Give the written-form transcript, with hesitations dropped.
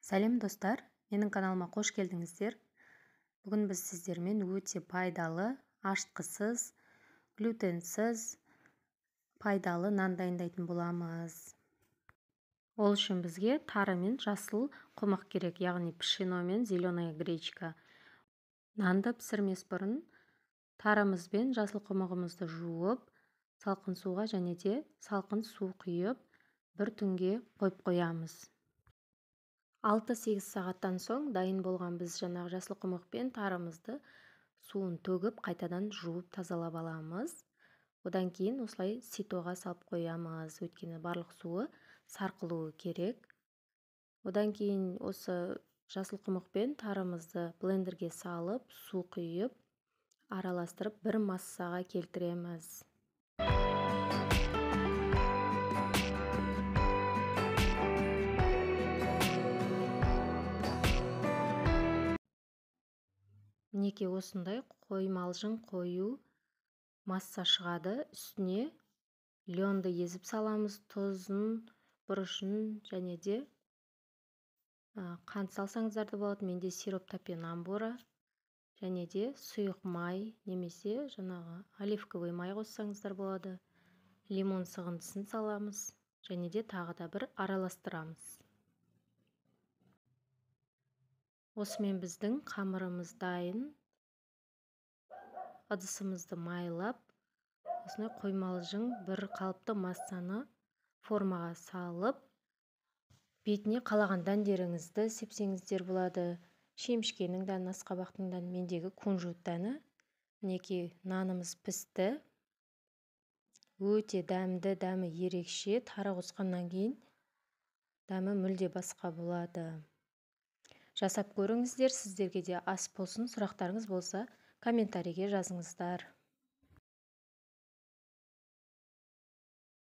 Сәлем достар, менің каналыма қош келдіңіздер. Бүгін біз сіздермен өте пайдалы, ашытқысыз, глютенсіз, пайдалы нан дайындайтын боламыз. Ол үшін бізге тары мен жасыл құмық керек, яғни пшено мен зеленая гречка. Нанды пісірмес бұрын тарымыз бен жасыл құмығымызды жуып, салқын суға және де салқын су құйып, бір түнге қойып қоямыз. 6-8 сағаттан соң дайын болған біз жаңағы жасыл құмық пен тарымызды суын төгіп, қайтадан жуып тазалап аламыз. Одан кейін осылай ситоға салып қоямыз, өйткені барлық суы сарқылуы керек. Одан кейін осы жасыл құмық пен тарымызды блендерге салып, су құйып, араластырып бір массаға келтіреміз. Мінекей осындай қоймалжың қою масса шығады. Үстіне ленді езіп саламыз, тұзын, бұрышын және де қант салсаңыздар да болады. Менде сироп топинамбура және де сұйық май немесе жаңағы оливковый май қоссаңыздар болады. Лимон сығындысын саламыз және де тағы да бір араластырамыз. Осымен біздің қамырымыз дайын. Ыдысымызды майлап, осындай қоймалжың бір қалыпты массаны формаға салып, бетіне қалаған дәндеріңізді сепсеңіздер болады. Шемішкенің дәні, асқабақтың дәні, мендегі кунжут дәні. Мінекей нанымыз пісті. Өте дәмді, дәмі ерекше. Тары қосқаннан кейін дәмі мүлде басқа болады. Жасап көріңіздер, сіздерге де ас болсын. Сұрақтарыңыз болса, комментарийге жазыңыздар.